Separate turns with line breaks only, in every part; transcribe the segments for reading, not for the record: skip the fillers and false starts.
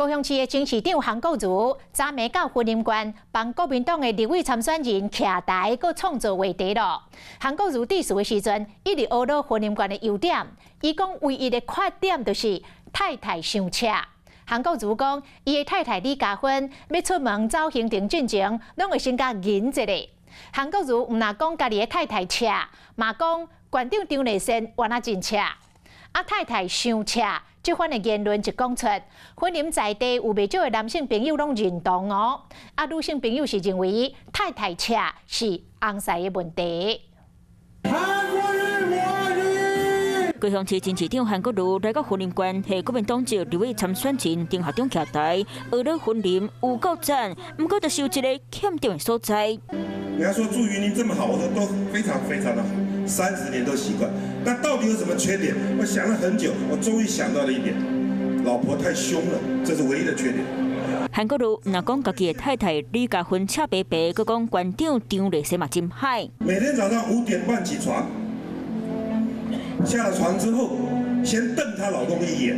高雄市的前市長韓國瑜，昨暝到雲林縣幫國民黨的立委參選人徛台，閣創造話題囉。韓國瑜致辭的時陣，一直呵咾雲林縣的優點，伊講唯一的缺點就是太太傷赤。韓國瑜講，伊的太太李嘉芬欲出門走行程進前，攏會先共𢫏一下。韓國瑜毋但講家己的太太赤，嘛講縣長張麗善原來真赤。啊，太太傷赤，這番的言論一講出，雲林在地有袂少的男性朋友攏認同哦。啊，女性朋友是認為太太赤是尪婿的問題。
高雄市前市長韓國瑜來到雲林縣，替國民黨籍立委參選人丁學長徛台，呵咾雲林有夠讚，毋過就是有一个欠點的所在。
你要說住雲林這麼好，我說都非常非常的好，30年都習慣。那到底有什麼缺點？我想了很久，我終於想到了一點，老婆太兇了，這是唯一的缺點。
韓國瑜毋但講家己的太太李嘉芬赤白白，閣講縣長張麗善嘛真歹。
每天早上5點半起床，下了床之後，先瞪她老公一眼，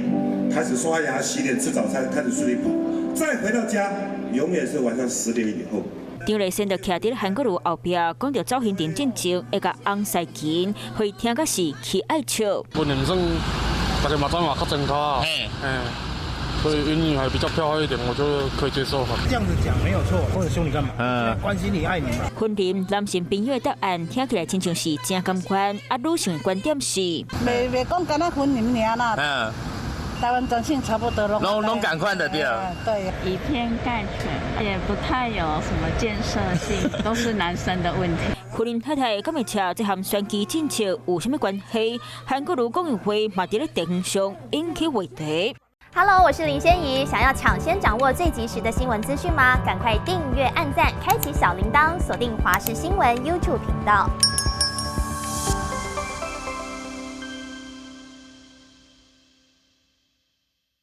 開始刷牙、洗臉、吃早餐，開始出去跑，再回到家，永遠是晚上10點以後。
張麗善就徛佇韓國瑜後壁，講著走行程進前會共尪婿緊，會聽甲是起愛笑。
雲林算大家嘛知嘛較莊跤，嗯，所以雲林還比較漂亮一點，我覺得可以接受。
這樣子講沒有錯，或者兇你幹嘛？嗯，關心你愛你嘛。
雲林男性朋友的答案聽起來親像是真仝款，啊，女性的觀點是，
袂袂講敢若雲林爾啦。嗯。台灣全省差不多攏
攏仝款的對。
對，
以偏概全，也不太有什麼建設性，都是男生的問題。
雲林太太敢會赤，這和選舉政策有啥物關係？韓國瑜講的話嘛佇咧地方上引起話題。
Hello，我是林仙怡，想要搶先掌握最及時的新聞資訊嗎？趕快訂閱、按讚、開啟小鈴鐺，鎖定華視新聞 YouTube 頻道。